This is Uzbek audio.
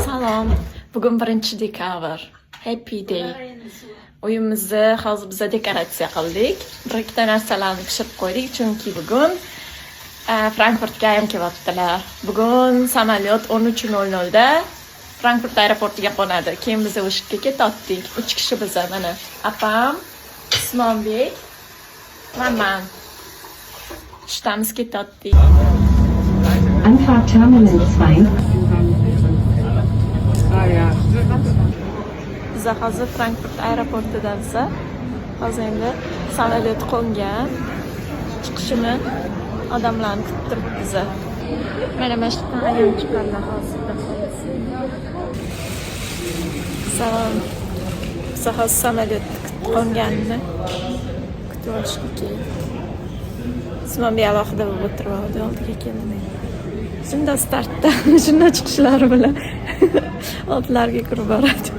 Salom. Bugun 1 dekabr. Happy day. Uyimizni hozir biza dekoratsiya qildik. Bir ikkita narsalarni pishirib qo'ydik, chunki bugun Frankfurtga ayam kelyaptilar. Bugun samolyot 13:00 da Frankfurt aeroportiga qo'nadi. Keyin biz o'sha yerga ketdik. Uch kishi biza mana. Apam, Usmonbek va man. Uchtamiz ketdik. Anfahrt Terminal 2. Ah ja. Biza hozir Frankfurt aeroportidamiz. Hozir endi samolyot qo'ngan. Chiqishini odamlarni kutib turibmiz. Mana shu yerdan ayam chiqadilar hozir. Salom. Biz hozir samolyot qo'nganini kutib olishga keldik. Usmonbek alohida bo'lib o'tirib oldi, oldiga kelmay. Shunda startdan, shunda chiqishlari bilan oldilariga kirib boradi.